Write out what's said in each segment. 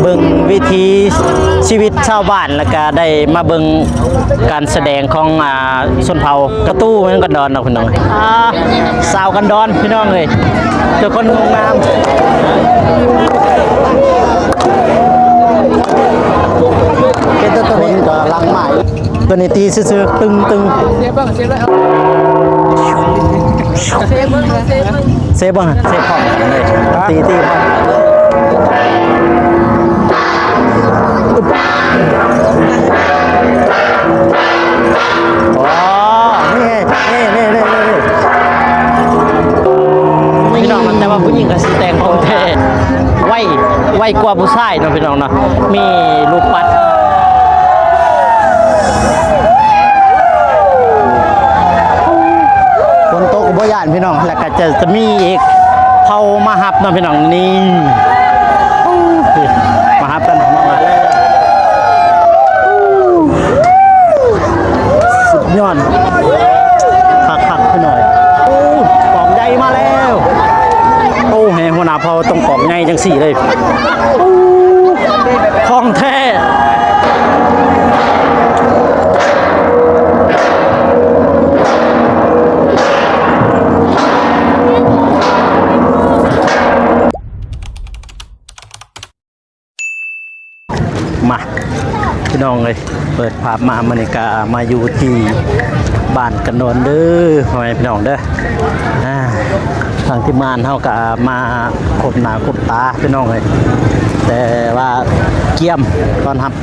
ເບິ່ງວິຖີຊີວິດຊາວບ້ານ ແລ້ວກະໄດ້ມາເບິ່ງການສະແດງຂອງ ອ່າ ຊົນເຜົ່າກະຕູເມືອງກັນດອນເນາະພີ່ນ້ອງ. ອ່າ ຊາວກັນດອນພີ່ນ້ອງເອີຍ ທຸກຄົນງົມງາມ. ເປັນຕົວນີ້ກໍຫຼັງໄມ້ ຕົວນີ້ຕີຊື່ໆ ຕຶງໆ ເຊເບິ່ງ ເຊເບິ່ງ ເຊເບິ່ງ ເຊເບິ່ງ ເຊພ້ອມກັນເລີຍ ຕີ ຕີພ້ອມ. ອໍ ນີ້ ນີ້ ນີ້ ນີ້ ພີ່ນ້ອງ ແຕ່ວ່າຜູ້ຍິງກໍຊິແຕ່ງຜົມແທ້ ໄວ ໄວກວ່າຜູ້ຊາຍເນາະພີ່ນ້ອງເນາະ ມີລູກປັດ. ຝົນຕົກກໍບໍ່ຢ້ານພີ່ນ້ອງ ແລ້ວກໍຈະ ຈະມີອີກເຜົ່າມາຮັບເນາະພີ່ນ້ອງ. ນີ້ ມາຮັບກັນ ມາແລ້ວ ສຸດຍອດ ຄັກໆ ພີ່ນ້ອງ. ໂອ້ ກອງໃຫຍ່ມາແລ້ວ. ໂອ້ ໃຫ້ຫົວໜ້າເຜົ່າຕ້ອງກອງໃຫຍ່ຈັ່ງຊີ້ເລີຍ. ຂອງແທ້. ມາ ພີ່ນ້ອງເອີຍ ເປີດພາບມາມື້ນີ້ກະມາຢູ່ທີ່ບ້ານກັນດອນເດີ ພໍ່ແມ່ພີ່ນ້ອງເດີ. ອ່າ ທາງທີມງານເຮົາກະມາຄົບໜ້າຄົບຕາ ພີ່ນ້ອງເອີຍ ແຕ່ວ່າກຽມຕ້ອນຮັບ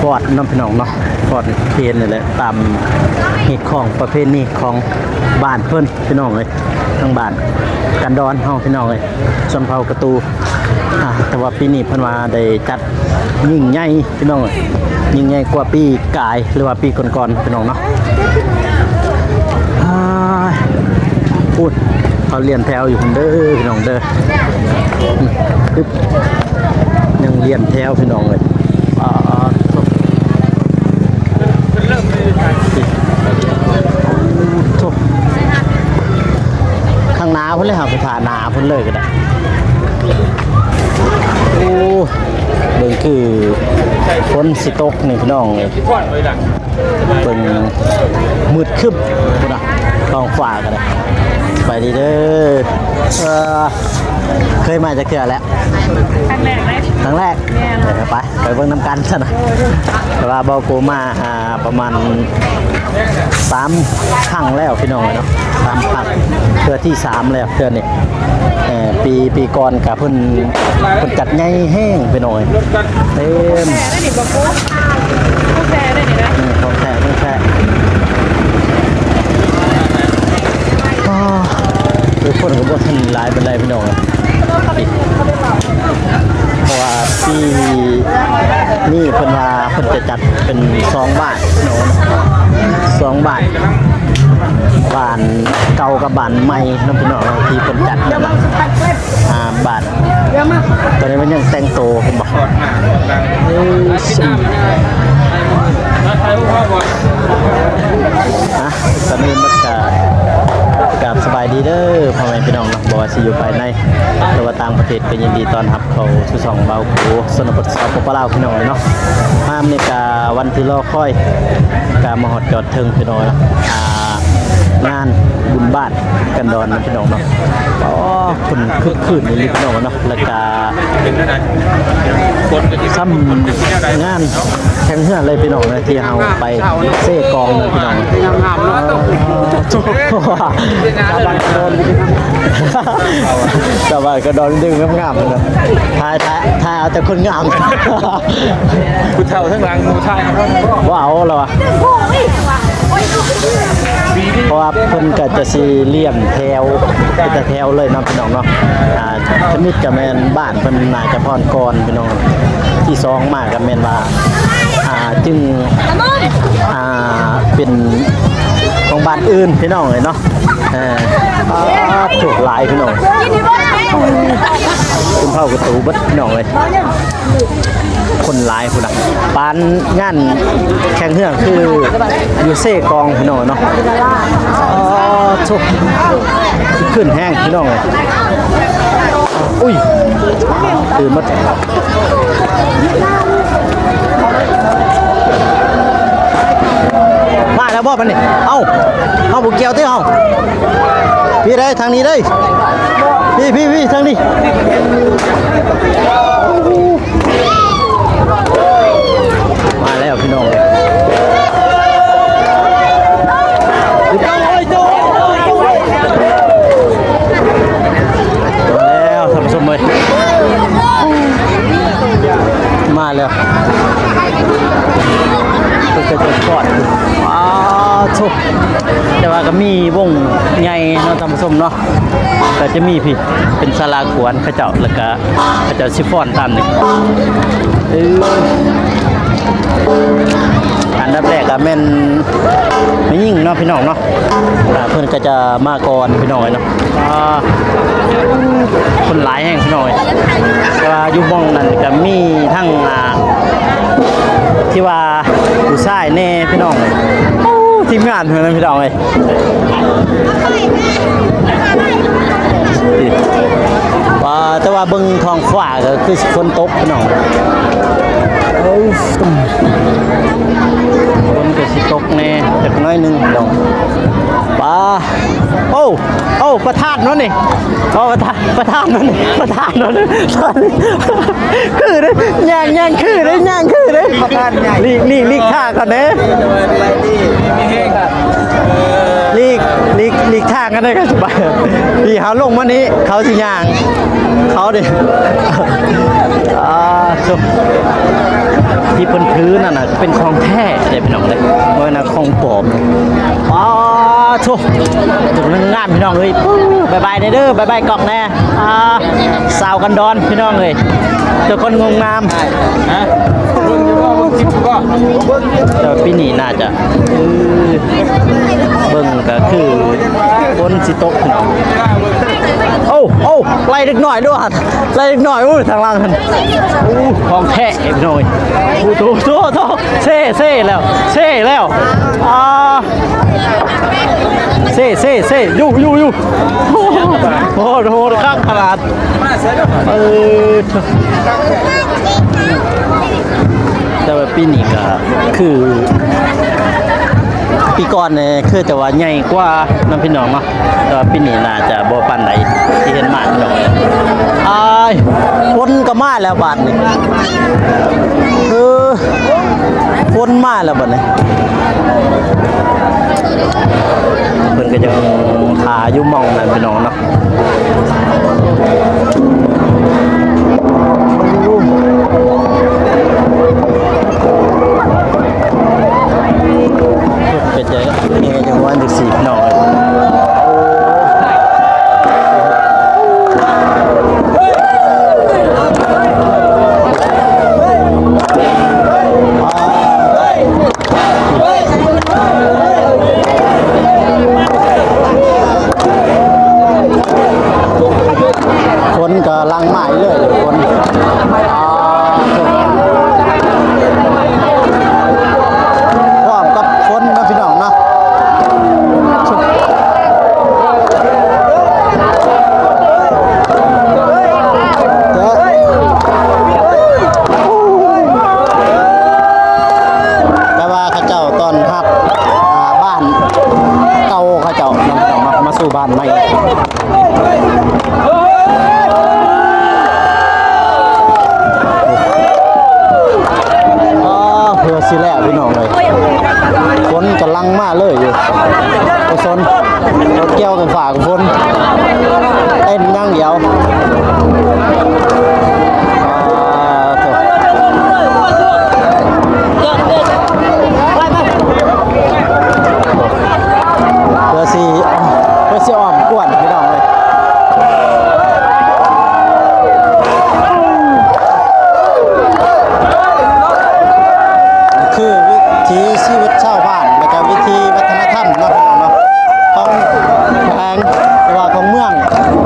ຟອດເນາະ ພີ່ນ້ອງເນາະ ຟອດເພນນີ້ແຫຼະ ຕາມຮີດຄອງປະເພນີຂອງບ້ານເພິ່ນ ພີ່ນ້ອງເອີຍ ທາງບ້ານກັນດອນເຮົາ ພີ່ນ້ອງເອີຍ ຊົນເຜົ່າກະຕູ. ອ່າ ແຕ່ວ່າປີນີ້ເພິ່ນວ່າໄດ້ຈັດຍິ່ງໃຫຍ່ພີ່ນ້ອງເອີຍ ຍິ່ງໃຫຍ່ກວ່າປີກາຍ ຫຼືວ່າປີກ່ອນໆ ພີ່ນ້ອງເນາະ. ອ່າ ພຸ້ນ ເຂົາລຽນແຖວຢູ່ພຸ້ນເດີພີ່ນ້ອງເດີ. ອືມ ປຶບ ຍັງລຽນແຖວພີ່ນ້ອງເອີຍ. ອ່າ ໂທ້ ໂທ້ ຂ້າງໜ້າພຸ້ນເລີຍ ເຮົາໄປຖ້າໜ້າພຸ້ນເລີຍກໍໄດ້. ໂອ້ ເບິ່ງຄືຝົນຊິຕົກນີ້ພີ່ນ້ອງເອີຍ ເບິ່ງມືດຄຶ້ມພຸ້ນນະ ທ້ອງຟ້າກໍໄດ້. ສະບາຍດີເດີ ເອີ ເຄີຍມາຈັກເທື່ອແລ້ວ? ຄັ້ງແລກເລີຍ ຄັ້ງແລກ. ແມ່ນ ເອີ ໄປ ໄປເບິ່ງນຳກັນຊັ້ນນະ. ແຕ່ວ່າເບົາໂກມາ ອ່າ ປະມານສາມຄັ້ງແລ້ວພີ່ນ້ອງເນາະ ສາມຄັ້ງ ເທື່ອທີສາມແລ້ວ ເທື່ອນີ້. ເອີ ປີ ປີກ່ອນກະເພິ່ນ ເພິ່ນຈັດໃຫຍ່ແຮງພີ່ນ້ອງເອີຍ ເຕັມ ແທ້ເດ້ນີ້ບໍ່? ຂອງແທ້ເດ້ນີ້ນະ ເອີ ຂອງແທ້ ຂອງແທ້. ອໍ ຄືຄົນກໍບໍ່ທັນຫຼາຍປານໃດພີ່ນ້ອງ ເພາະວ່າປີນີ້ເພິ່ນວ່າເພິ່ນຈະຈັດເປັນສອງບ້ານເນາະ ສອງບ້ານ ບ້ານເກົ່າກັບບ້ານໃໝ່ເນາະພີ່ນ້ອງເນາະ ທີ່ເພິ່ນຈັດນັ້ນນະ. ອ່າ ບ້ານ ຕອນນີ້ມັນຍັງແຕ່ງໂຕເຫັນບໍ່? ເອີ ຊິມ ອ່ະ ຕອນນີ້ມັນກະ ກາບສະບາຍດີເດີພໍ່ແມ່ພີ່ນ້ອງເນາະ ບໍ່ວ່າຊິຢູ່ພາຍໃນ ຫຼືວ່າຕ່າງປະເທດ ກໍຍິນດີຕ້ອນຮັບເຂົ້າສູ່ຊ່ອງບ່າວໂກ ຊົນນະບົດ ສປປ ລາວ ພີ່ນ້ອງເອີຍເນາະ. ມາມື້ນີ້ກະວັນທີ່ລໍຄອຍ ກະມາຮອດຈອດເຖິງພີ່ນ້ອງເນາະ ອ່າ ງານບຸນບ້ານກັນດອນເນາະພີ່ນ້ອງເນາະ. ອໍ ຄົນຄຶກຄື້ນອີ່ຫຼີພີ່ນ້ອງເນາະ ແລ້ວກະ ສ່ຳງານແຂ່ງເຮືອນເລີຍພີ່ນ້ອງເອີຍ ທີ່ເຮົາໄປເຊກອງເນາະພີ່ນ້ອງ. ຊາວບ້ານກັນດອນດຶງງາມໆເນາະ ຖ່າຍ ຖ່າຍ ຖ່າຍເອົາແຕ່ຄົນງາມ ຜູ້ເຖົ້າທັງຫຼັງ ໝູ່ທ້າຍ ບໍ່ເອົາແລ້ວວ່າ. ເພາະວ່າເພິ່ນກໍຈະຊິລຽນແຖວ ເປັນແຖວເລີຍເນາະພີ່ນ້ອງເນາະ. ອ່າ ທຳອິດກໍແມ່ນບ້ານເພິ່ນໜ້າຈະພອນກ່ອນພີ່ນ້ອງ ທີສອງມາກໍແມ່ນວ່າ ອ່າ ຈຶ່ງ ອ່າ ເປັນຂອງບ້ານອື່ນພີ່ນ້ອງເອີຍເນາະ. ເອີ ອ່າ ໂທ້ ຫຼາຍພີ່ນ້ອງ ຄົນເຜົ່າກະຕູເບິດພີ່ນ້ອງເອີຍ. ຄົນຫຼາຍພຸ້ນນະ ປານງານແຂ່ງເຮືອນຄືຢູ່ເຊກອງພີ່ນ້ອງເນາະ. ອໍ ໂທ້ ຄຶກຄື້ນແຮງພີ່ນ້ອງເອີຍ. ອຸ້ຍ ຕື່ນໝົດ ມາແລ້ວບໍ່ບັດນີ້? ເອົ້າ ເຮົາບໍ່ກ່ຽວຕິເຮົາ ພີ່ເດ້ ທາງນີ້ເດ້ ພີ່ ພີ່ ພີ່ ທາງນີ້. ມາແລ້ວພີ່ນ້ອງເອີຍ ມາແລ້ວທ່ານຜູ້ຊົມເອີຍ ມາແລ້ວ ເພິ່ນກໍຈະທອດ ປາໂທ້ ແຕ່ວ່າກໍມີວົງໃຫຍ່ເນາະທ່ານຜູ້ຊົມເນາະ ກໍຈະມີພີ້ ເປັນສາລາກວນເຂົາເຈົ້າ ແລ້ວກໍເຂົາເຈົ້າຊິຟ້ອນຕາມນີ້ ເອີ ອັນດັບແລກກໍແມ່ນແມ່ຍິງເນາະພີ່ນ້ອງເນາະ ອ່າ ເພິ່ນກໍຈະມາກ່ອນພີ່ນ້ອງເອີຍເນາະ ອ່າ ຄົນຫຼາຍແຮງພີ່ນ້ອງເອີຍ ແຕ່ວ່າຢູ່ໝ່ອງນັ້ນກໍມີທັງ ອ່າ ທີ່ວ່າຜູ້ຊາຍແດ່ພີ່ນ້ອງເອີຍ ໂອ້ ທີມງານເພິ່ນນະພີ່ນ້ອງເອີຍ. ວ່າ ແຕ່ວ່າເບິ່ງທ້ອງຟ້າກໍຄືຊິຝົນຕົກພີ່ນ້ອງ ໂອ້ຍ ຝົນກໍຊິຕົກແດ່ຈັກໜ້ອຍໜຶ່ງພີ່ນ້ອງ ປາ ໂອ້ ໂອ້ ປະທານເນາະນີ້ ໂອ້ ປະທານ ປະທານເນາະນີ້ ປະທານເນາະນີ້ ຄືເດ້ ຍ່າງ ຍ່າງຄືເດ້ ຍ່າງຄືເດ້ ປະທານໃຫຍ່ ຫຼີກ ຫຼີກ ຫຼີກທາງກ່ອນເດ້ ຫຼີກ ຫຼີກ ຫຼີກທາງກັນໄດ້ກໍສະບາຍ ທີ່ເຮົາລົງມານີ້ ເຂົາຊິຍ່າງ ເຂົາເດ້ ອ່າ ທີ່ເພິ່ນຖືນັ້ນນະ ເປັນຂອງແທ້ເດ້ພີ່ນ້ອງເດ້ ບໍ່ແມ່ນຂອງປອມ ປາໂທ້ ງາມພີ່ນ້ອງເອີຍ ບາຍບາຍແດ່ເດີ ບາຍບາຍກ້ອງແດ່ ອ່າ ສາວກັນດອນພີ່ນ້ອງເອີຍ ແຕ່ຄົນງົມງາມ ຮະ ເບິ່ງຢູ່ບໍ່ ເບິ່ງຄລິບຢູ່ບໍ່ ແຕ່ວ່າປີນີ້ໜ້າຈະ ເອີ ເບິ່ງກໍຄືຝົນຊິຕົກພີ່ນ້ອງ ໂອ້ ໂອ້ ໄລ່ເດັກນ້ອຍດ້ວຍ ໄລ່ເດັກນ້ອຍ ໂອ້ຍ ທາງຫຼັງຫັ້ນ ໂອ້ ຂອງແທ້ພີ່ນ້ອງເອີຍ ໂອ້ ໂທ້ ໂທ້ ໂທ້ ເຊ ເຊແລ້ວ ເຊແລ້ວ ອ່າ ເຊ ເຊ ເຊ ຢູ່ ຢູ່ ຢູ່ ໂຫດ ໂຫດ ໂຫດຄັກຂະໜາດ ເອີ ແຕ່ວ່າປີນີ້ກໍຄືປີກ່ອນນີ້ ຄືແຕ່ວ່າໃຫຍ່ກວ່າເນາະພີ່ນ້ອງເນາະ ແຕ່ວ່າປີນີ້ໜ້າຈະບໍ່ປານໃດທີ່ເຫັນມາພີ່ນ້ອງ ອ້າຍ ຝົນກໍມາແລ້ວບາດນີ້ ເອີ ຝົນມາແລ້ວບາດນີ້ ເພິ່ນກໍຍັງຖ້າຢູ່ໝ່ອງນັ້ນພີ່ນ້ອງເນາະ ເປັນໃຈແດ່ຈັງຫວະຈັ່ງຊີ້ພີ່ນ້ອງເອີຍ ຝົນກໍຫຼັ່ງມາອີກເລີຍ ຝົນ ພ້ອມກັບຝົນເນາະພີ່ນ້ອງເນາະ ແຕ່ວ່າເຂົາເຈົ້າຕ້ອນຮັບ ອ່າ ບ້ານເກົ່າເຂົາເຈົ້າເນາະ ມາສູ່ບ້ານໃໝ່ ອໍ ເພື່ອຊິແລ້ວພີ່ນ້ອງເອີຍ ຝົນກຳລັງມາເລີຍຢູ່ ບໍ່ສົນ ລົດກ່ຽວກັນຟ້າກັນຝົນ ເຕັ້ນຢ່າງດຽວ ອ່າ ໂທ້ ເພື່ອຊິ ເພື່ອຊິອ້ອມກວນພີ່ນ້ອງເອີຍ ຄືວິຖີຊີວິດຊາວບ້ານ ແລ້ວກໍວິທີວັດທະນະທຳເນາະ ເນາະ ຂອງແຂວງ ຫຼືວ່າຂອງເມືອງ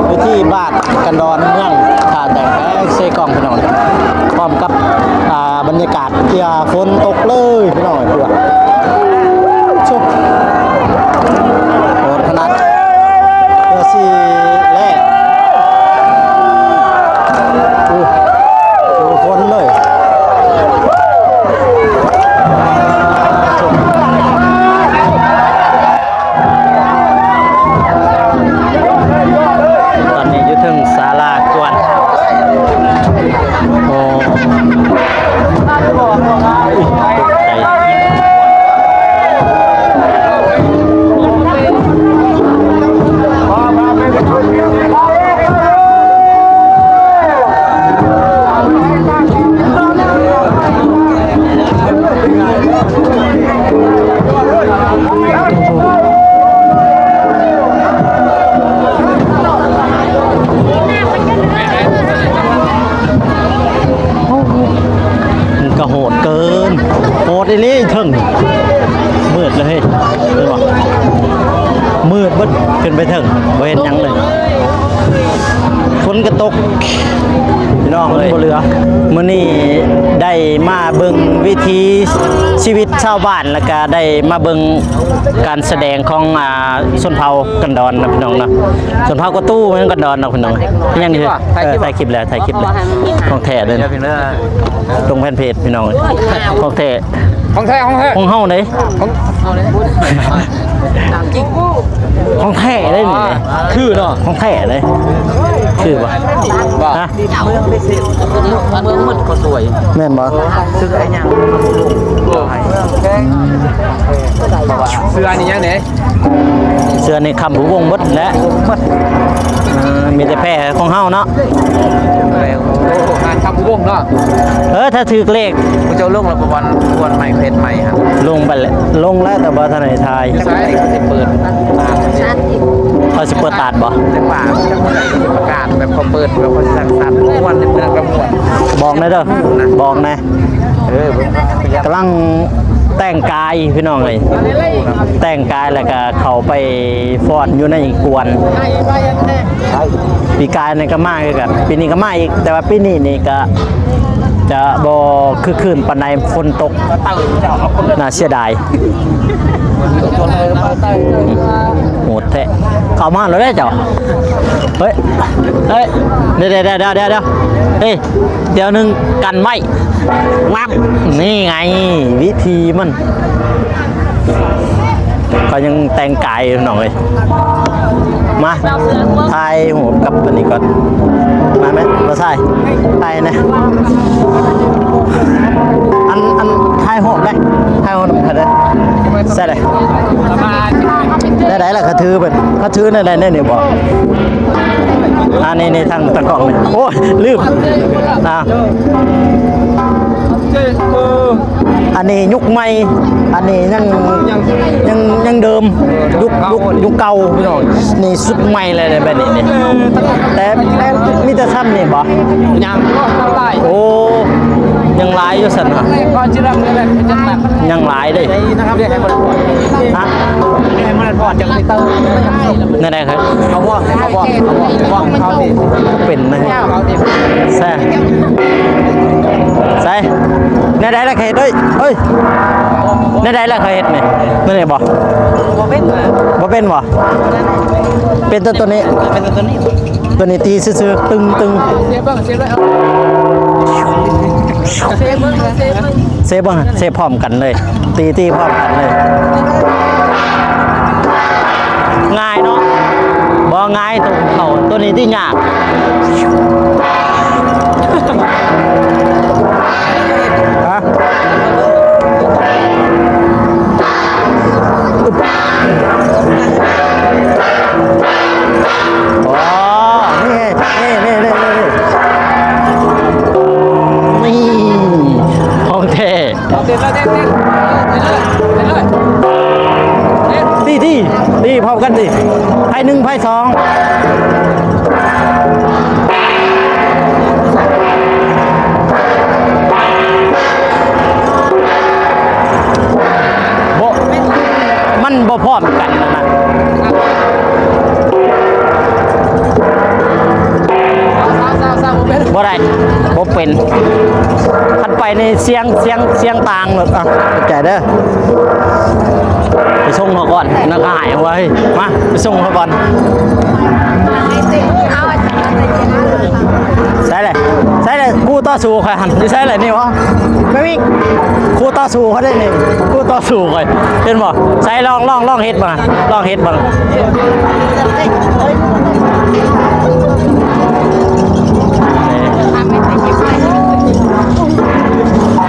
ວິທີບ້ານກັນດອນ ເມືອງທ່າແຕງ ແຂວງເຊກອງ ພີ່ນ້ອງ ພ້ອມກັບ ອ່າ ບັນຍາກາດ ເທື່ອຝົນຕົກເລີຍພີ່ນ້ອງເອີຍ ໂອ້ ໂອ້ ໂຫດຂະໜາດ ເພື່ອຊິແລ້ວ ตกใจ มันก็โหดเกิน โหดอีหลีเทิง มืดเลย เห็นบ่ มืดเบิด ขึ้นไปเทิง บ่เห็นหยังเลย ฝนก็ตก พี่น้องเอ้ย บ่เหลือ มื้อนี้ได้มาเบิ่งวิถีชีวิตชาวบ้าน แล้วก็ได้มาเบิ่งการแสดงของ อ่า ชนเผ่ากันดอนนะพี่น้องเนาะ ชนเผ่ากะตู้ มันกันดอนเนาะพี่น้อง ยังนี่ ถ่ายคลิป เออ บ่ ถ่ายคลิปแล้ว ถ่ายคลิปแล้ว ของแท้เลย เดี๋ยวพี่น้อง ลงแฟนเพจพี่น้อง ของแท้ ของแท้ ของแท้ ของเฮาเด้ ของ ของแท้เด้นี่ คือเนาะ ของแท้เด้ คือบ่ บ่ ฮะ เมืองหมดก็สวย แม่นบ่ คือไอ้หยัง เสื้อนี่หยังเด้ เสื้อนี่คำผู้วงเบิดแหละ เออ มีแต่แพร่ของเฮาเนาะ งานคำผู้วงเนาะ เออ ถ้าถืกเลข ผู้เจ้าลงแล้วประมาณ ควรใหม่เพจใหม่ครับ ลงไปแล้ว ลงแล้วแต่บ่ทันได้ถ่าย ใช่ เขาสิเปิด เขาสิเปิดตลาดบ่ จังหวะประกาศแบบเขาเปิดแบบเขาสั่งสรรค์ม่วนในเมืองก็ม่วน บอกแน่เด้อ บอกแน่ เออ กำลังแต่งกายพี่น้องเอ้ย แต่งกายแล้วก็เข้าไปฟ้อนอยู่ในกวน ปีกายนี่ก็มาคือกัน ปีนี้ก็มาอีก แต่ว่าปีนี้นี่ก็จะบ่คึกคืนปานใด ฝนตก น่าเสียดาย โหดแท้ เข้ามาแล้วเด้อเจ้า เฮ้ย เฮ้ย เดี๋ยว เดี๋ยว เดี๋ยว เดี๋ยว เดี๋ยว เฮ้ย เดี๋ยวหนึ่งกันไว้ งับ นี่ไง วิธีมัน เขายังแต่งกายอยู่น้องเอ้ย มา ถ่ายรูปกับอันนี้ก่อน มาแม่ บ่าวชาย ถ่ายแหน่ อัน อัน ถ่ายรูปได้ ถ่ายรูปนำกันเด้อ ใส่เลย ได้ ได้ล่ะ เขาถือเป็น เขาถือได้ ได้ ได้นี่บ่ อันนี้ นี่ ทาง ทางกล้องนี่ โอ้ย ลืม อ่า อันนี้ยุคใหม่ อันนี้ยัง ยัง ยัง ยังเดิม ยุค ยุค ยุคเก่าพี่น้อง นี่ชุดใหม่เลยแบบนี้นี่ แต่ แต่มีแต่ซ้ำนี่บ่ ยังหลาย โอ้ ยังหลายอยู่ซั่นน่ะ ยังหลายเด้ ฮะ แนวใดครับ เอาบ่วง เอาบ่วง เอาบ่วง เอาบ่วง เอาบ่วง เอาดิ เป็นนะ เอาดิ ใส่ ใส่ แนวใดล่ะเคยเฮ็ด เฮ้ย เฮ้ย แนวใดล่ะเคยเฮ็ดนี่ นั่นนี่บ่ บ่เป็น บ่เป็นบ่ เป็นแต่ตัวนี้ เป็นแต่ตัวนี้ ตัวนี้ตีซื่อๆ ตึงๆ เซฟเบิ่ง เซฟเบิ่ง เซฟเบิ่ง เซฟพร้อมกันเลย ตี ตีพร้อมกันเลย ง่ายเนาะ บ่ง่าย ตัวเขา ตัวนี้ที่ยาก ฮะ อ๋อ นี่ไง นี่ นี่ ของแท้ เอาเต้นแล้วเต้นเต้น เต้นเลย เต้นเลย เต้น ตี้ตี้ตี้พร้อมกันสิ ไพ่หนึ่ง ไพ่สอง บ่ มันบ่พร้อมกันนั่นน่ะ บ่ได้ บ่เป็น คันไปนี่เสียง เสียง เสียงต่างโลด อ่ะ เข้าใจเด้อ ไปส่งเขาก่อน นักหายเว้ย มา ไปส่งเขาก่อน ใส่เลย ใส่เลย คู่ต่อสู้ข้อยหั่น อยู่ใส่เลยนี่วะ ไม่มี คู่ต่อสู้เขาได้นี่ คู่ต่อสู้ข้อย เห็นบ่ ใส่ ลอง ลอง ลองเฮ็ดบ่ ลองเฮ็ดบ่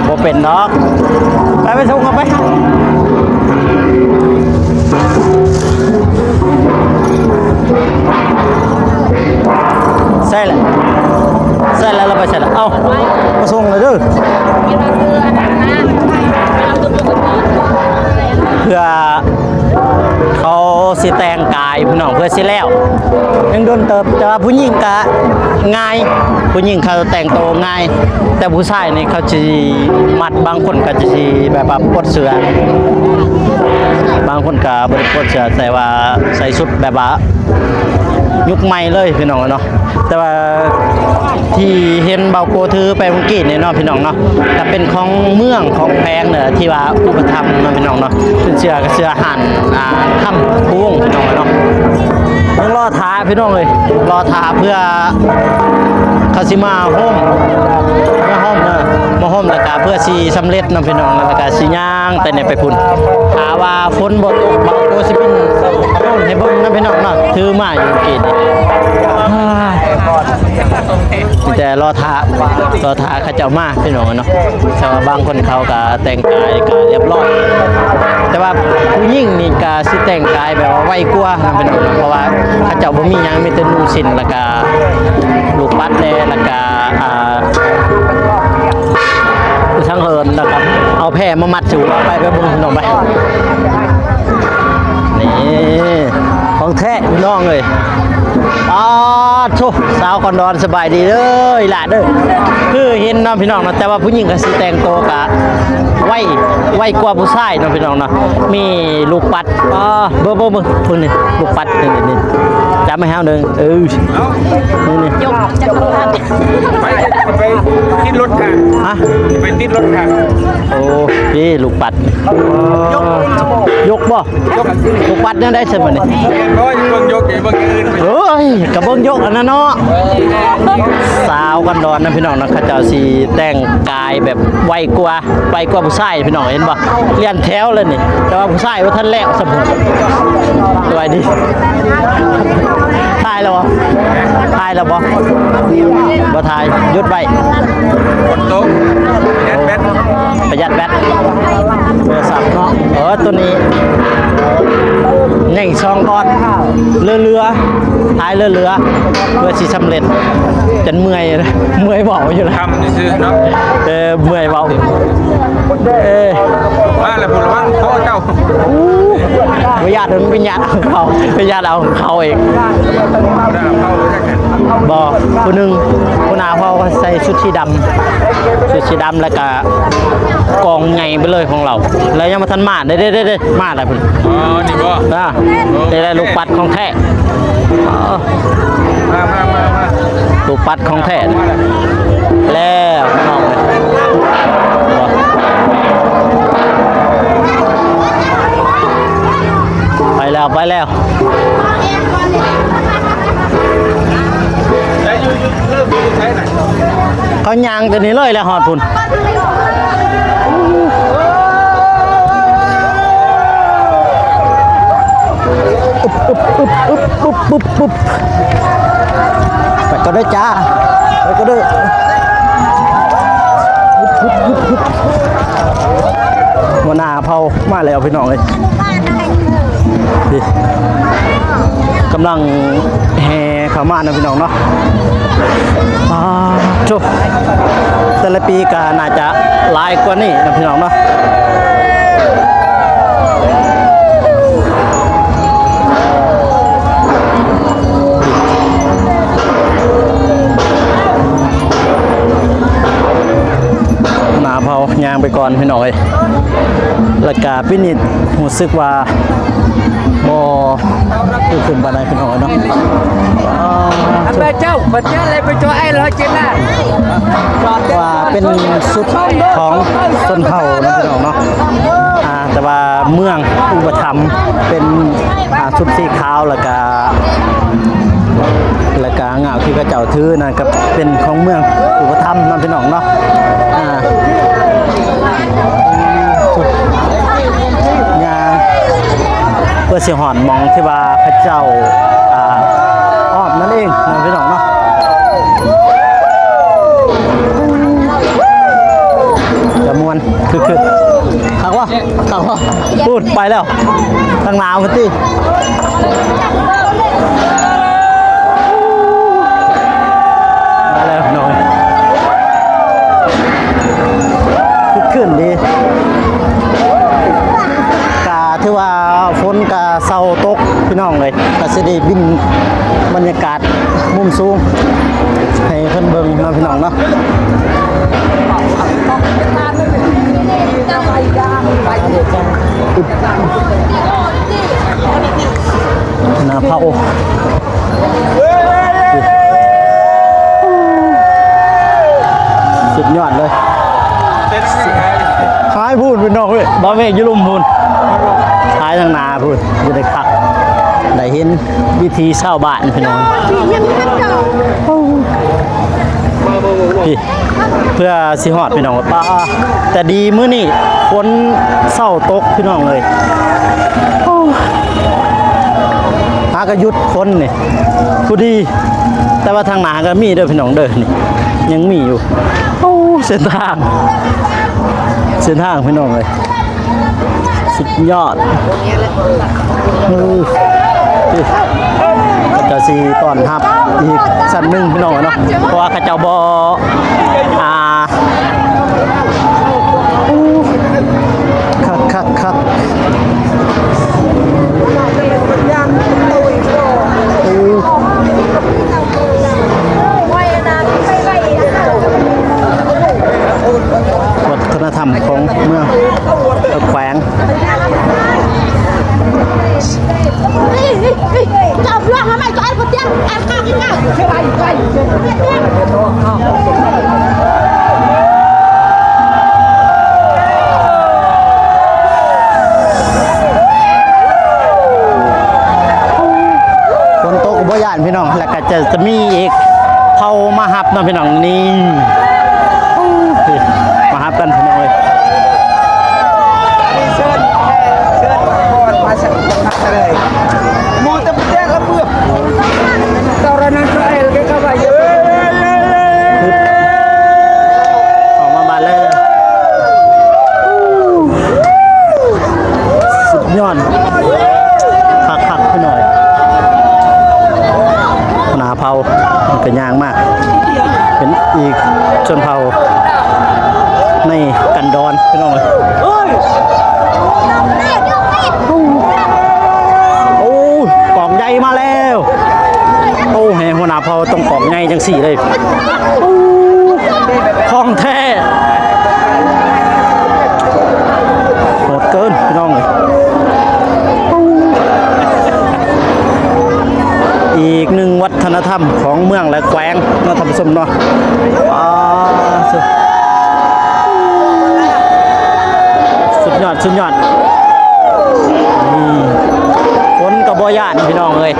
บ่เป็น ແລ້ວ ແລ້ວໄປໃສລະ? ເອົ້າ ມາສົ່ງເລີຍເດີ ເພື່ອເຂົາຊິແຕ່ງກາຍພີ່ນ້ອງ ເພື່ອຊິແລ້ວ ຍັງດົນເຕີບ. ແຕ່ວ່າຜູ້ຍິງກະງ່າຍ ຜູ້ຍິງເຂົາແຕ່ງໂຕງ່າຍ ແຕ່ຜູ້ຊາຍນີ້ເຂົາຊິມັດ ບາງຄົນກໍຊິແບບວ່າປົດເສື້ອ ບາງຄົນກໍບໍ່ໄດ້ປົດເສື້ອ ແຕ່ວ່າໃສ່ຊຸດແບບວ່າຍຸກໃໝ່ເລີຍພີ່ນ້ອງເນາະ. ແຕ່ວ່າທີ່ເຫັນເບົາໂກຖືໄປເມື່ອກີ້ນີ້ເນາະພີ່ນ້ອງເນາະ ກໍເປັນຂອງເມືອງຂອງແຂວງເດີ ທີ່ວ່າອຸປະຖຳເນາະພີ່ນ້ອງເນາະ ເປັນເສື້ອ ເສື້ອຮ້ານ ອ່າ ຄຳພູວົງພີ່ນ້ອງເນາະ. ຍັງລໍຖ້າພີ່ນ້ອງເອີຍ ລໍຖ້າເພື່ອເຂົາຊິມາໂຮມ ມາໂຮມ ເອີ ມາໂຮມ ແລ້ວກະເພື່ອຊິສຳເລັດເນາະພີ່ນ້ອງ ແລ້ວກະຊິຍ່າງແຕ່ນີ້ໄປພຸ້ນ. ຖ້າວ່າຝົນບໍ່ຕົກ ເບົາໂກຊິບິນໂດຣນໃຫ້ເບິ່ງນຳພີ່ນ້ອງເນາະ ຖືມາຢູ່ກີ້ນີ້ ມີແຕ່ລໍຖ້າ ລໍຖ້າເຂົາເຈົ້າມາພີ່ນ້ອງເນາະ. ແຕ່ວ່າບາງຄົນເຂົາກະແຕ່ງກາຍກະລຽບຮ້ອຍ ແຕ່ວ່າຜູ້ຍິງນີ້ກະຊິແຕ່ງກາຍແບບວ່າໄວກວ່ານຳພີ່ນ້ອງ ເພາະວ່າເຂົາເຈົ້າບໍ່ມີຫຍັງ ມີແຕ່ນຸ່ງສິ້ນ ແລ້ວກະລູກປັດແດ່ ແລ້ວກະ ອ່າ ທັງເຫີນ ແລ້ວກະເອົາແພມາມັດຢູ່. ໄປ ໄປເບິ່ງພີ່ນ້ອງໄປ. ນີ້ຂອງແທ້ພີ່ນ້ອງເອີຍ ປາດໂທ້ ສາວຄອນດອນ ສະບາຍດີເດີອີ່ຫຼ້າເດີ. ຄືເຫັນເນາະພີ່ນ້ອງເນາະ ແຕ່ວ່າຜູ້ຍິງກໍຊິແຕ່ງໂຕກະໄວ ໄວກວ່າຜູ້ຊາຍເນາະພີ່ນ້ອງເນາະ. ມີລູກປັດ ອ່າ ເບິ່ງ ເບິ່ງ ເບິ່ງ ເບິ່ງນີ້ ລູກປັດນີ້ ນີ້ ຈັບໃຫ້ເຮົາເດີ ເອີ ນີ້ ນີ້ ໄປ ໄປຕິດລົດຂ້າງ ຮະ ໄປຕິດລົດຂ້າງ. ໂອ້ ນີ້ລູກປັດ ຍົກ ຍົກບໍ່? ລູກປັດແນວໃດຊັ້ນບັດນີ້? ໂອ້ຍ ເບິ່ງຍົກ ເບິ່ງອື່ນ ເອີຍ ກະເບິ່ງຍົກອັນນັ້ນເນາະ. ສາວຄອນດອນນະພີ່ນ້ອງເນາະ ເຂົາເຈົ້າຊິແຕ່ງກາຍແບບໄວກວ່າ ໄວກວ່າຜູ້ຊາຍພີ່ນ້ອງ ເຫັນບໍ່? ລຽນແຖວເລີຍນີ້ ແຕ່ວ່າຜູ້ຊາຍບໍ່ທັນແລ້ວຊ້ຳ. ສະບາຍດີ ຖ່າຍແລ້ວບໍ່? ຖ່າຍແລ້ວບໍ່? ບໍ່ຖ່າຍ ຢຸດໄວ້ ຝົນຕົກ ປະຢັດແບັດ ປະຢັດແບັດ ໂທລະສັບເນາະ. ເອີ ໂຕນີ້ຍັງອີກສອງກ້ອນ ເຫຼືອໆ ທ້າຍເຫຼືອໆ ເພື່ອຊິສຳເລັດ ຈົນເມື່ອຍ ເມື່ອຍເວົ້າຢູ່ລະ ຄຳຊື່ໆເນາະ. ເອີ ເມື່ອຍເວົ້າ ເອີ ມາແລ້ວ ຜູ້ລະວັງຄໍເຈົ້າ ບໍ່ຢາກ ມັນເປັນຍາດເອົາຂອງເຂົາ ເປັນຍາດເອົາຂອງເຂົາເອງ. ບໍ່ ຜູ້ໜຶ່ງ ຫົວໜ້າເຜົ່າກໍໃສ່ຊຸດສີດຳ ຊຸດສີດຳ ແລ້ວກະກອງໃຫຍ່ໄປເລີຍຂອງລາວ ແລ້ວຍັງບໍ່ທັນມາເດ້ ເດ້ ເດ້ ເດ້ ມາແລ້ວພຸ້ນ. ອໍ ນີ້ບໍ່? ອ່າ ໂອເຄ ນີ້ແຫຼະລູກປັດຂອງແທ້. ເອີ ມາ ມາ ມາ ມາ ລູກປັດຂອງແທ້. ແລ້ວນ້ອງເອີຍ ໄປແລ້ວ ໄປແລ້ວ. ເຂົາຍ່າງແຕ່ນີ້ເລີຍແຫຼະ ຮອດພຸ້ນ. ອຶບ ອຶບ ອຶບ ອຶບ ອຶບ ອຶບ ອຶບ ໄປກ່ອນເດີຈ້າ ໄປກ່ອນເດີ. ອຶບ ອຶບ ອຶບ ອຶບ ຫົວໜ້າເຜົ່າມາແລ້ວພີ່ນ້ອງເອີຍ. ນີ້ ກຳລັງແຫ່ເຂົ້າມານະພີ່ນ້ອງເນາະ. ປາດໂທ້ ແຕ່ລະປີກໍໜ້າຈະຫຼາຍກວ່ານີ້ນະພີ່ນ້ອງເນາະ. ໜ້າເຜົ່າຍ່າງໄປກ່ອນພີ່ນ້ອງເອີຍ. ແລ້ວກະປີນີ້ຮູ້ສຶກວ່າບໍ່ຄືຄືປານໃດພີ່ນ້ອງເນາະ. ເຈົ້າ ພະເຈົ້າ ແລະ ໄປຈອຍໄອ້ລອຍເຈນນາ ວ່າເປັນຊຸດຂອງຊົນເຜົ່າເນາະພີ່ນ້ອງເນາະ. ອ່າ ແຕ່ວ່າເມືອງອຸປະຖຳເປັນ ອ່າ ຊຸດສີຂາວ ແລ້ວກະ ແລ້ວກະງາວທີ່ເຂົາເຈົ້າຖືນັ້ນກໍເປັນຂອງເມືອງອຸປະຖຳນຳພີ່ນ້ອງເນາະ. ອ່າ ຍ່າງເພື່ອຊິຮອດໝ່ອງທີ່ວ່າເຂົາເຈົ້າ ອ່າ ອ້ອມນັ້ນເອງນຳພີ່ນ້ອງເນາະ. ຈະມ່ວນ ຄຶກໆ ຄັກວະ ຄັກວະ. ປູດ ໄປແລ້ວ ທາງໜ້າພຸ້ນຕິ. ມາແລ້ວນ້ອງ ເນາະ ໜ້າເຜົາ ສຸດຍອດເລີຍ ຫາຍພຸ້ນພີ່ນ້ອງເອີຍ ບ່າວເມກຢູ່ລຸ່ມພຸ້ນ ຫາຍທາງໜ້າພຸ້ນ ຢູ່ໃນຄັກ ໄດ້ເຫັນວິຖີຊາວບ້ານພີ່ນ້ອງ. ພີ່ ເພື່ອຊິຮອດພີ່ນ້ອງ ປ້າ ແຕ່ດີມື້ນີ້ຝົນເຊົາຕົກພີ່ນ້ອງເອີຍ ໂອ້ ຫາກະຢຸດຝົນນີ້ພໍດີ ແຕ່ວ່າທາງໜ້າກໍມີເດີພີ່ນ້ອງເດີ ນີ້ຍັງມີຢູ່ ໂອ້ ເສັ້ນທາງ ເສັ້ນທາງພີ່ນ້ອງເອີຍ. ສຸດຍອດ ເອີ ເຂົາເຈົ້າຊິຕ້ອນຮັບອີກຊັ້ນໜຶ່ງພີ່ນ້ອງເນາະ ເພາະວ່າເຂົາເຈົ້າບໍ່ ອ່າ ຄັກໆໆ ໂອ້ ວັດທະນະທຳຂອງເມືອງ ແຂວງ ຝົນຕົກກໍບໍ່ຢ້ານພີ່ນ້ອງ ແລ້ວກໍຈະ ຈະມີອີກເຜົ່າມາຮັບເນາະພີ່ນ້ອງ ນີ້ ມາຮັບກັນພີ່ນ້ອງເອີຍ. ອອກມາບາດແລ້ວ ສຸດຍອດ ຄັກໆ ພີ່ນ້ອງ ຫົວໜ້າເຜົ່າ ເພິ່ນກໍຍ່າງມາ ເປັນອີກຊົນເຜົ່າໃນກັນດອນ ພີ່ນ້ອງເອີຍ. ໂອ້ ກອງໃຫຍ່ມາແລ້ວ ໂອ້ ໃຫ້ຫົວໜ້າເຜົ່າຕ້ອງກອງໃຫຍ່ຈັ່ງຊີ້ເລີຍ ຂອງແທ້ ໂຫດເກີນ ພີ່ນ້ອງເອີຍ. ອີກໜຶ່ງວັດທະນະທຳຂອງເມືອງ ແລະ ແຂວງເນາະ ທ່ານຜູ້ຊົມເນາະ ອ່າ ສຸດຍອດ ສຸດຍອດ ນີ້ ຝົນກໍບໍ່ຢ້ານ ພີ່ນ້ອງເອີຍ.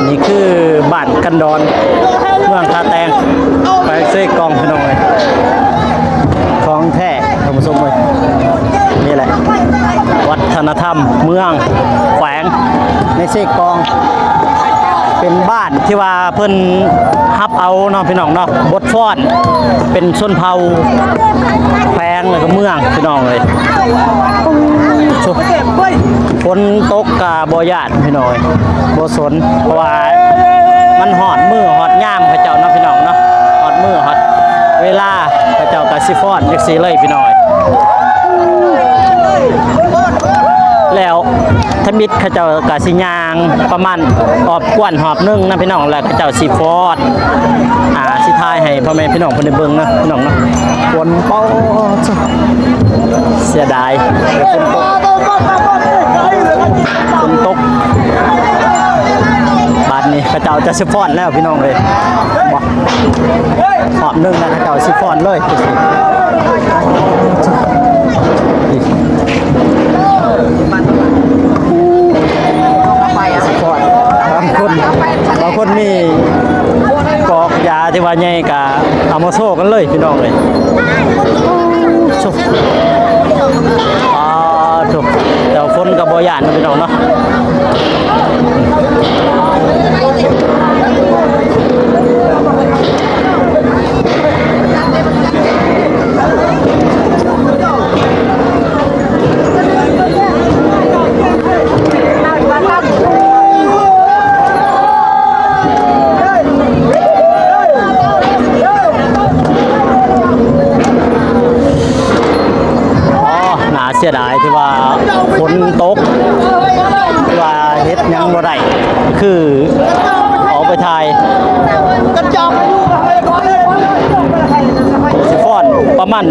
ນີ້ຄືບ້ານກັນດອນ ເມືອງທ່າແຕງ ແຂວງເຊກອງ ພີ່ນ້ອງເອີຍ ຂອງແທ້ ທ່ານຜູ້ຊົມເອີຍ. ນີ້ແຫຼະ ວັດທະນະທຳເມືອງ ແຂວງ ໃນເຊກອງ ເປັນບ້ານທີ່ວ່າເພິ່ນຮັບເອົາເນາະ ພີ່ນ້ອງເນາະ ບົດຟ້ອນ ເປັນຊົນເຜົ່າແຂວງ ແລ້ວກໍເມືອງ ພີ່ນ້ອງເອີຍ. ຝົນຕົກກໍບໍ່ຢ້ານ ພີ່ນ້ອງເອີຍ ບໍ່ສົນ ເພາະວ່າມັນຮອດມື້ຮອດຍາມເຂົາເຈົ້າເນາະ ພີ່ນ້ອງເນາະ ຮອດມື້ຮອດເວລາ ເຂົາເຈົ້າກໍຊິຟ້ອນຈັ່ງຊີ້ເລີຍ ພີ່ນ້ອງເອີຍ. ແລ້ວທຳອິດເຂົາເຈົ້າກໍຊິຍ່າງປະມານຮອບກວນຮອບໜຶ່ງນະ ພີ່ນ້ອງ ແລ້ວເຂົາເຈົ້າຊິຟ້ອນ ອ່າ ຊິຖ່າຍໃຫ້ພໍ່ແມ່ພີ່ນ້ອງເພິ່ນໄດ້ເບິ່ງນະ ພີ່ນ້ອງເນາະ. ຝົນ ປາດ ເສຍດາຍ ຝົນຕົກ ຝົນຕົກ ບາດນີ້ເຂົາເຈົ້າຈະຊິຟ້ອນແລ້ວ ພີ່ນ້ອງເອີຍ ບໍ່ ຮອບໜຶ່ງແລ້ວ ເຂົາເຈົ້າຊິຟ້ອນເລີຍ ຊິຟ້ອນ ບາງຄົນ ບາງຄົນມີກອກຢາທີ່ວ່າໃຫຍ່ກະເອົາມາໂຊກັນເລີຍ ພີ່ນ້ອງເອີຍ. ໂອ້ ໂຊ ອ່າ ໂຕ ແຕ່ວ່າຝົນກໍບໍ່ຢ້ານເນາະ ພີ່ນ້ອງເນາະ. ອໍ ໜ້າເສຍດາຍທີ່ວ່າຝົນຕົກ ທີ່ວ່າເຮັດຫຍັງບໍ່ໄດ້ ຄືອອກໄປຖ່າຍ ກະຈອກຢູ່ ເຮີຍ ບໍ່ ອັນ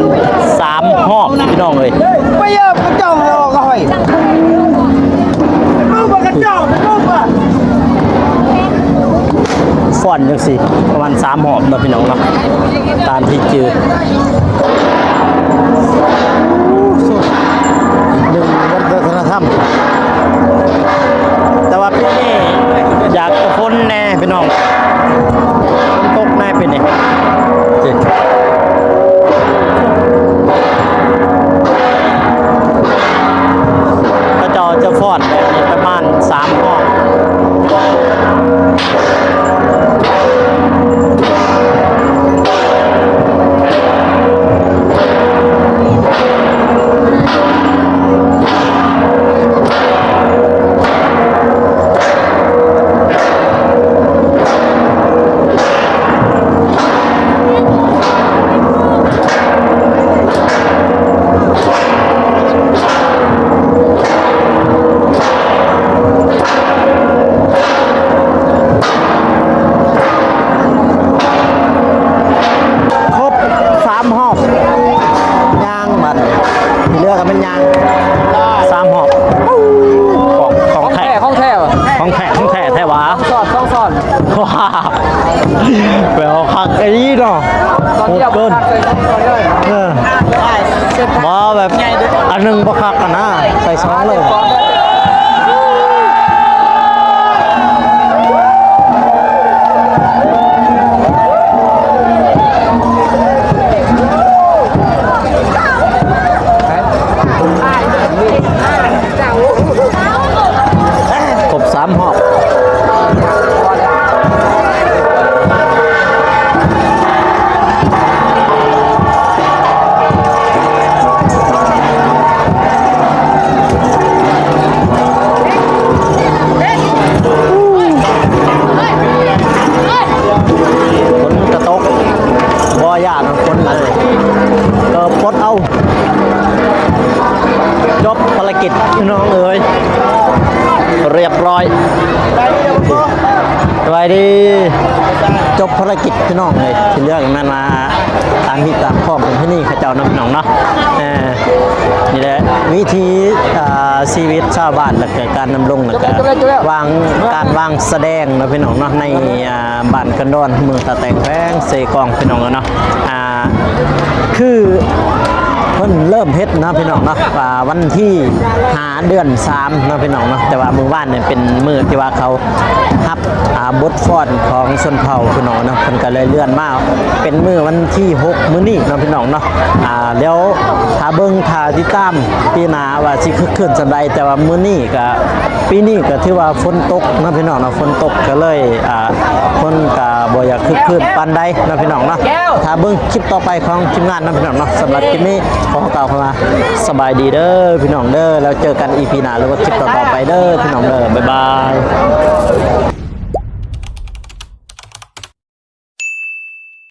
ສາມຮອບພີ່ນ້ອງເອີຍ. ໄປເອີກະເຈົ້າອອກກະຫອຍ ຟ້ອນຈັ່ງຊີ້ປະມານສາມຮອບເນາະພີ່ນ້ອງເນາະ ຕາມທີ່ຈື່. ໜຶ່ງວັດທະນະທຳ ແຕ່ວ່າປີນີ້ຢາກຈະຝົນແດ່ພີ່ນ້ອງ ຝົນຕົກແດ່ປີນີ້. ເຂົາເຈົ້າຈະຟ້ອນແບບນີ້ປະມານສາມຮອບ. ຄົບສາມຮອບ ຍ່າງບັດ ທີ່ເຫຼືອກະແມ່ນຍ່າງສາມຮອບ. ຂອງ ຂອງແທ້ ຂອງແທ້ ຂອງແທ້ ຂອງແທ້ແທ້ຫວາ ສອນ ສອງສອນ ວ້າ ແປວ່າຄັກອີ່ຫຼີເນາະ. ໂຫດເກີນ ເອີ ບໍ່ແບບອັນໜຶ່ງບໍ່ຄັກຫັ້ນນະ ໃສ່ສອງເລີຍ. ຄົບສາມຮອບ. ຝົນກະຕົກ ບໍ່ຢ້ານຝົນເລີຍ ກໍປົດເອົາ. ຈົບພາລະກິດພີ່ນ້ອງເອີຍ ຮຽບຮ້ອຍ. ສະບາຍດີ ຈົບພາລະກິດພີ່ນ້ອງເອີຍ ທີ່ເຫຼືອກະແມ່ນວ່າຕາມຮີດຕາມຄອງເປັນທີ່ນີ້ເຂົາເຈົ້າເນາະພີ່ນ້ອງເນາະ. ເອີ ນີ້ແຫຼະວິຖີ ເອີ ຊີວິດຊາວບ້ານ ແລະກະການດຳລົງ ແລະກະວາງ ການວາງສະແດງເນາະພີ່ນ້ອງເນາະ ໃນ ອ່າ ບ້ານກັນດອນ ເມືອງທ່າແຕງ ແຂວງເຊກອງ ພີ່ນ້ອງເອີຍເນາະ. ອ່າ ຄືເພິ່ນເລີ່ມເຮັດເນາະພີ່ນ້ອງເນາະ ອ່າ ວັນທີຫ້າ ເດືອນສາມເນາະພີ່ນ້ອງເນາະ. ແຕ່ວ່າມື້ວານນີ້ເປັນມື້ທີ່ວ່າເຂົາຮັບ ອ່າ ບົດຟ້ອນຂອງຊົນເຜົ່າພີ່ນ້ອງເນາະ ເພິ່ນກະເລີຍເລື່ອນມາເປັນມື້ວັນທີຫົກ ມື້ນີ້ເນາະພີ່ນ້ອງເນາະ. ອ່າ ດຽວຖ້າເບິ່ງ ຖ້າຕິດຕາມປີໜ້າວ່າຊິຄຶກຄື້ນສ່ຳໃດ ແຕ່ວ່າມື້ນີ້ກະ ປີນີ້ກະຖືວ່າຝົນຕົກເນາະພີ່ນ້ອງເນາະ ຝົນຕົກກະເລີຍ ອ່າ ຄົນກະບໍ່ຢາກຄຶກຄື້ນປານໃດເນາະພີ່ນ້ອງເນາະ. ຖ້າເບິ່ງຄລິບຕໍ່ໄປຂອງທີມງານເນາະພີ່ນ້ອງເນາະ. ສຳລັບຄລິບນີ້ຂໍກ່າວຄຳວ່າສະບາຍດີເດີພີ່ນ້ອງເດີ ແລ້ວເຈີກັນອີພີໜ້າ ຫຼືວ່າຄລິບຕໍ່ໆໄປເດີພີ່ນ້ອງເດີ ບາຍບາຍ.